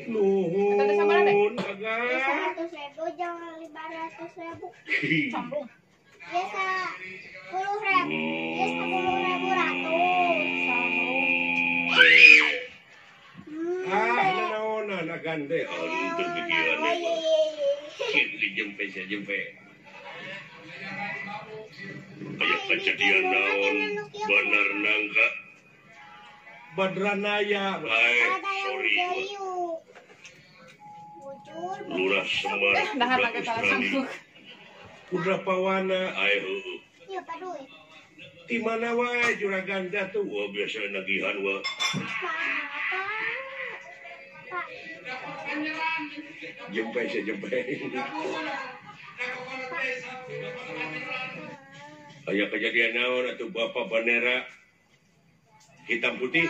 Nuhun agan. 100.000 jangan 500.000. Sombong. Ya 10.000. Ya 10.100. Sombong. Ah, naonan agan teh untuk pikiran teh. Kieu jempe sia jempe. Aya kejadian naon bener nangka Badranaya. Sorry. Lurah Semar Putra Pawana. Ayo. Di mana wae juragan jatuh? Wah biasa nagihan wah. Jempe sih jempe. Aya kejadian naon atuh Bapak Bandera hitam putih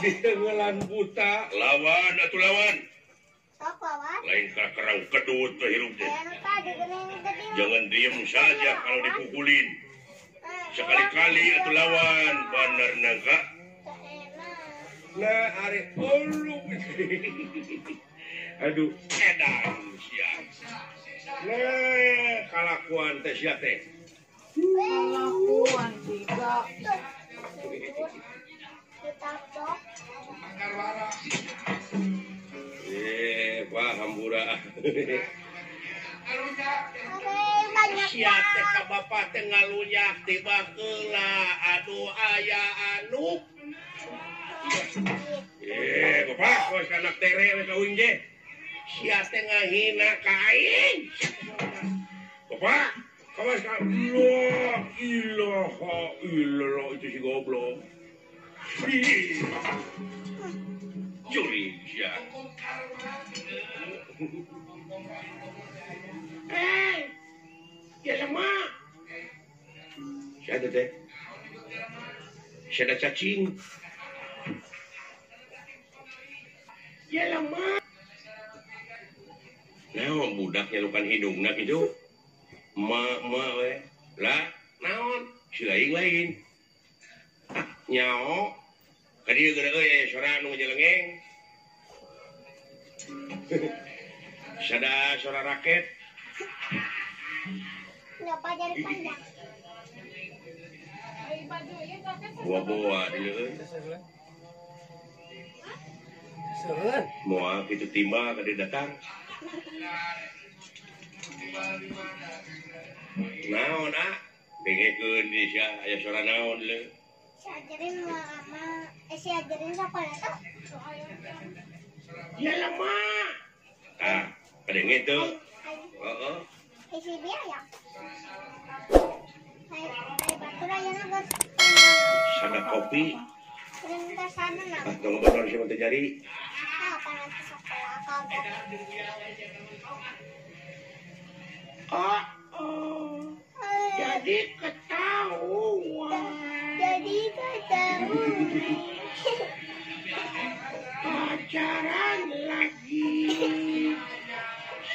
di tenggelan buta lawan atuh lawan. Lain kerang kedut teh hirup teh. Jangan diem saja kalau dipukulin. Sekali-kali atuh lawan bandar nangka. Nah are ulu. Aduh edan sia. Nah kalakuan teh sia teh. Kalakuan tiga. Wah hambura. Sia teh ka bapa teh ngalunyak tiba keula aduh aya anu. Bapak kos anak tere we ka uing ge. Sia teh ngahina ka aing. Bapak, kawas ka la ilaha illallah itu si goblok. Curi sia. Ya sama. Sia teh. Sia ada cacing. Ya lama. Naon budak nyalukan hidungna kitu? Ma ma we. Lah, naon? Si lain-lain. Ah, nyao. Ka dieu geura euy aya sora nu ngejelengeng. Sada sora raket. Kenapa jadi panjang? Boa-boa dieu euy. Moal kitu timba ka dieu datang. Naon ah? Dengekeun di sia aya sora naon leuh. Si ajarin mama, si ajarin sekolah tuh. Ya lama. Ah, kadenge teu. Heeh. Si biaya. Ai batur aya geus. Sada kopi. Ah, tong bodor sia teh jari. Oh, oh. Jadi ketahuan. Jadi ketahuan. Pacaran lagi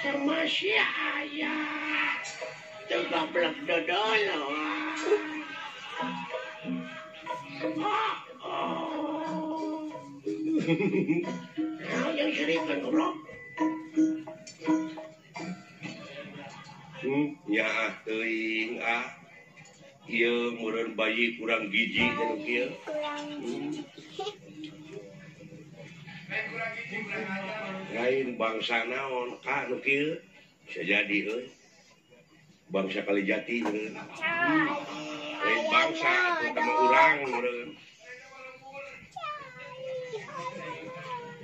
sama si ayah. Tuh goblok dodol. Oh, oh. Nah, yang serius goblok. Nyaah teuing ah. Ieu meureun bayi kurang gizi teh nu kieu. Lain bangsa naon ka nu kieu? Bisa jadi euy. Bangsa Kalijati meureun. Lain bangsa terutama urang meureun.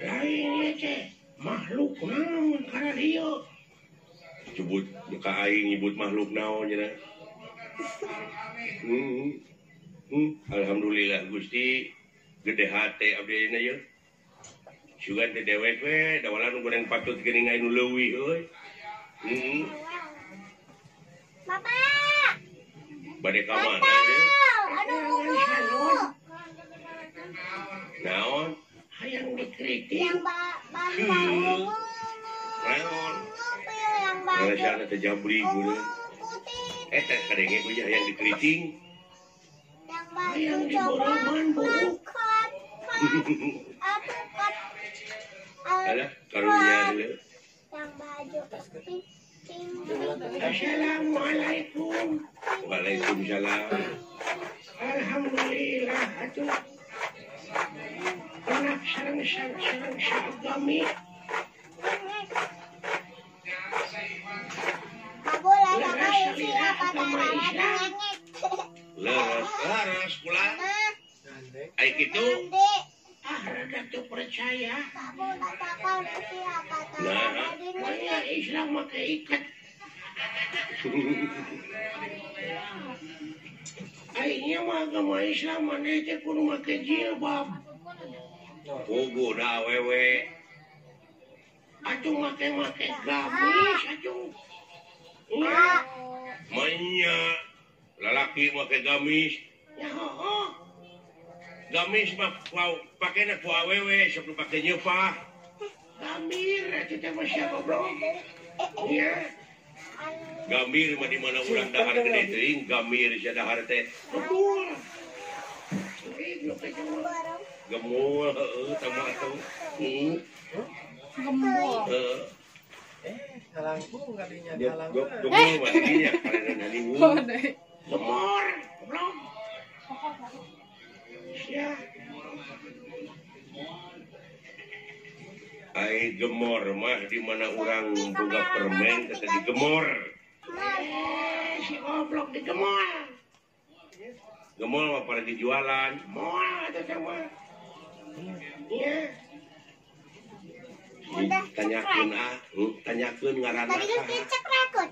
Lain ieu teh makhluk naon kana dieu? Nyebut ka aing nyebut makhluk naon cenah. Alhamdulillah Gusti gede hate abdi ayeuna yeuh. Sugan teh dewek we dawalan goreng patut geuning aya nu leuwih euy. Bapak. Bade ka mana yeuh? Aduh. Naon? Hayang dikritik. Yang bang. Naon? Rasana teh jabri geureun. Eta kadenge ku hayang dikriting. Yang Hayang diboroman buruk. Atuh Alah karunya heula. Yang baju pink. Assalamualaikum. Waalaikumsalam. Alhamdulillah atuh. Anak sareng-sareng saagami. Leres kula. Ai kitu. Ah, rada teu percaya. Nah, maya Islam make ikat. Aingnya mah agama Islam maneh teh kudu make jilbab. Puguh da awewe. Atuh make-make gamis atuh. Manya lalaki make gamis. Ya heuh. Gamis mah pakena ku awewe sok nu pake nyeupah. Gambir atuh teh mah sia goblok. Nya. Gambir mah di mana urang dahar gede teuing, gambir sia dahar teh. Gemul. Gemul heueuh tah mah atuh. Gemul. Heeh. Ngalangkung kadinya ngalangkung. Gemul mah dinya karena naliwung. Gemor, goblok. Sia. Ai gemor mah di mana urang boga permen kata digemor. Si goblok digemor. Gemol mah pada dijualan. Moal atuh teh mah. Nya. Tanyakeun ah, tanyakeun ngaranna. Tadi kan kecek rakut.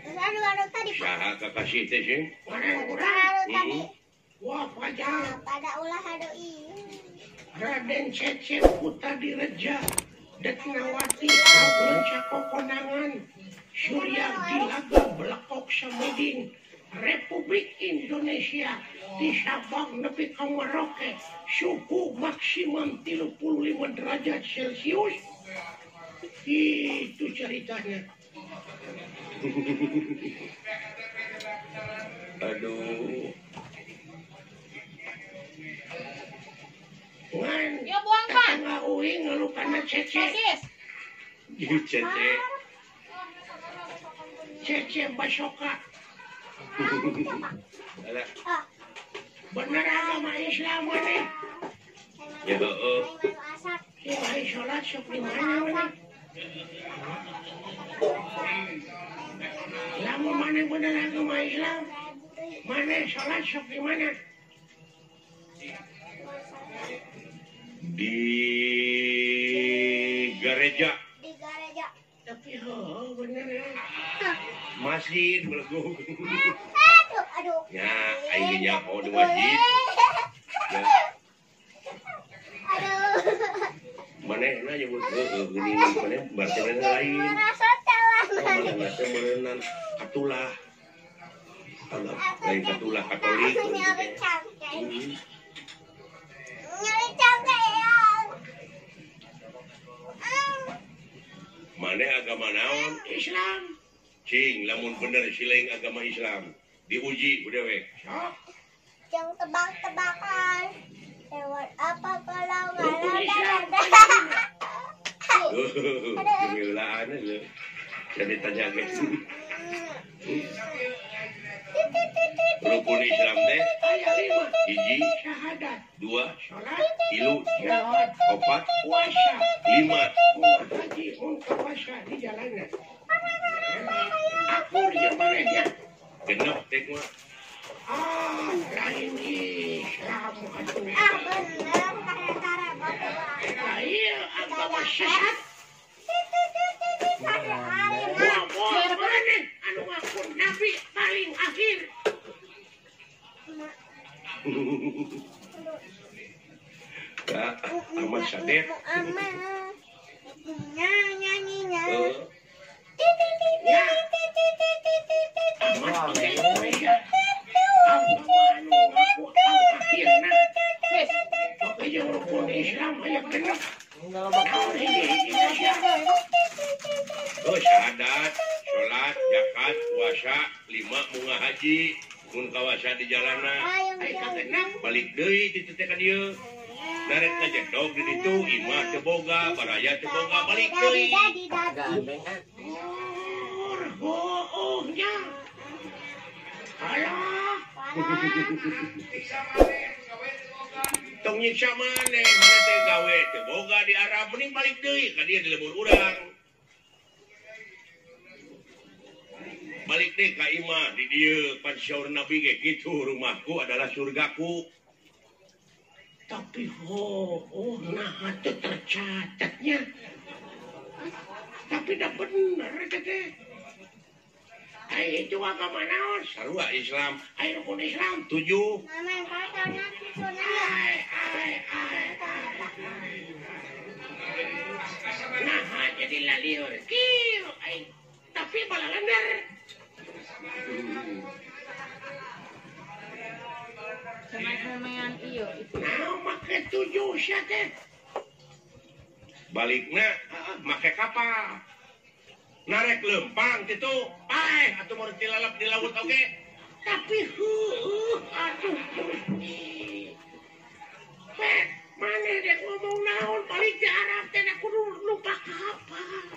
Aduh tadi. Saha kakasih teh sih? Aduh tadi. Wah, pajak. Pada ulah aduh ih. Raden Cecep Kutadireja Detnawati Kaulon Kokonangan Surya Dilaga Belekok Samudin Republik Indonesia di Sabang nepi ka Merauke suhu maksimum 35 derajat Celcius. Itu ceritanya. Aduh. Ngan. Ya buang Pak. Tetangga uing ngeluh kana Cece. Cece. Cece Basoka. Bener agama Islam maneh. Ya heueuh. Ya ai salat sok di mana maneh? Lamun maneh bener agama Islam, maneh salat sok di mana? Di gereja. Di gereja. Tapi heueuh bener ya. Masjid belegung. Aduh, aduh. Ya, aing nyaho di masjid. Ya. Aduh. Manehna nyebut heueuh geuning maneh berarti maneh lain. Manehna teh meureunnan katulah. Lain katulah Katolik. Nyari cangkeng. Nyari cangkeng. Maneh agama naon? Islam. Cing, lamun bener sileng agama Islam. Diuji ku dewek. Sok. Jangan tebak-tebakan. Lewat apa kalau Rukun nggak Islam. ada? Gemilaan lho. Jadi tanya ge. Rukun Islam teh Aya 5. hiji, Syahadat, 2, salat, 3, zakat, 4, puasa, 5. mun haji, mun puasa di jalanan. Akur jeung manehnya. Genep teh mah. Ah, lain Islam atuh. Ah bener, tara-tara berdua. Ah, ieu agama sesat. Wah, maneh anu ngaku nabi paling akhir. Ya, Ahmad Sadet. Nyanyinya. Ya. Ahmad Indonesia. Agama anu ngaku akhirna. Oke jeung rukun Islam aya genep. Naon hiji-hiji sia. Oh, syahadat, salat, zakat, puasa, 5 munga haji, mun kawasa di jalana. Ai kagenep Balik deui ditu teh ka dieu. Narek ngajedog di ditu imah teu boga, baraya teu boga balik deui. Gandengan. Oh, nya. Alah. Tong nyiksa maneh, maneh teh gawe teu boga di Arab mending balik deui ka dieu di lembur urang. Balik deh ka imah di dieu pan syaur Nabi ge kitu rumahku adalah surgaku. Tapi oh nah teu tercatatnya. Tapi dah bener teh. Ai itu agama naon? Sarua Islam. Ai rukun Islam 7. Ai ai ai. Nah jadi lalieur kieu ai tapi balalender. Sama-samaan iyo itu. Nah, make 7 sia teh. Balikna make kapal. Narek lempang kitu, paeh atuh mun dilalap di laut oge. Tapi heueuh atuh Gusti. Pek, maneh dek ngomong naon balik di Arab teh da kudu numpak kapal.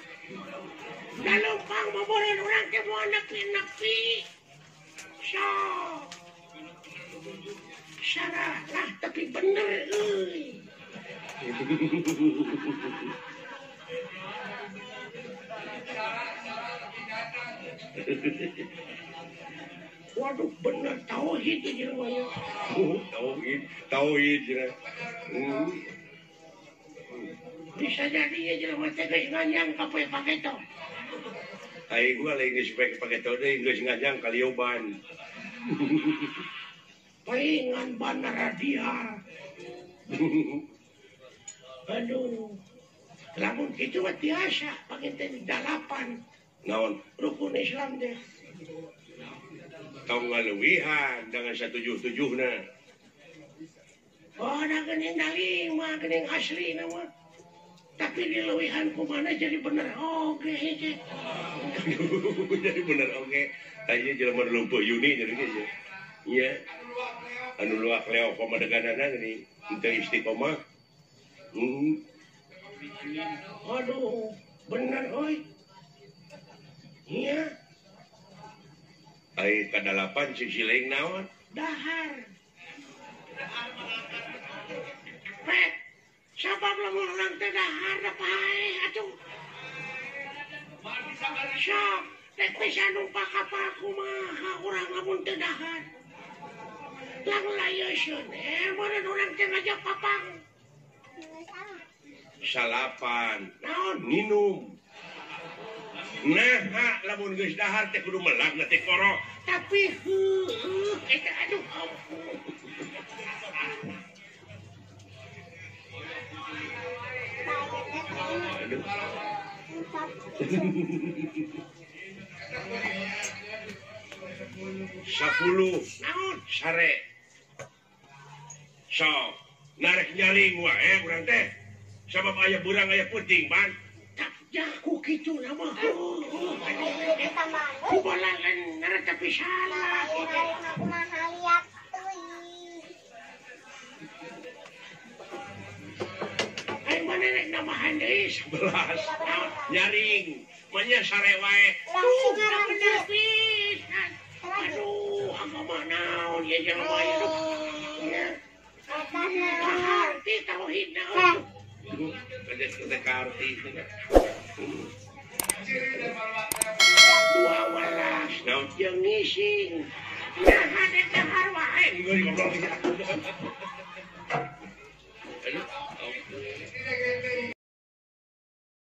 Da lempang moboreun urang teh moal nepi-nepi. Sok. Salah lah tapi bener euy. Waduh bener tauhid jelema nya. Oh, tauhid, tauhid cenah. Bisa jadi ya jelema teh geus nganyang ka poe paketo. Aing mah lain geus poe paketo deui geus nganyang kalioban. Paingan ban radial. Aduh. Lamun kitu mah tiasa panginten 8. Naon rukun Islam teh. Tong ngaleuwihan dengan 177na. Oh, da geuning 5 geuning asli na mah. Tapi dileuwihan kumaha jadi bener oge hiji. Jadi bener oge. Tanya jelema lumpuh Yuni jadi ge. Iya. Anu luak leo pamadeganana geuning teu istiqomah. Aduh, bener euy. Iya. Ai kadalapan sing siling naon? Dahar. Pek, sabab lamun urang teh dahar da paeh atuh. Sok, rek bisa numpak kapal kumaha urang lamun teu dahar. Lang layeuskeun meureun urang teh ngajak papang. 9 naon minum. Nah, lamun geus dahar teh kudu melak na teh koro. Tapi heueuh eta aduh ampun. Aduh. 10 naon sare. Sok narek nyaring wae urang teh. Sabab aya beurang aya peuting ban. Jaku kitu nama. Kubalangan nara tapi salah. Ayo mana rek nambahan deui 11 nyaring. Manya sare wae. Tuh, bener pisan. Aduh, agama naon ya jelema ieu. Ya. Kaharti tauhid naon. Kerja karti. 12 naon jeung ngising. Nah, ada dahar wae. Geus goblok.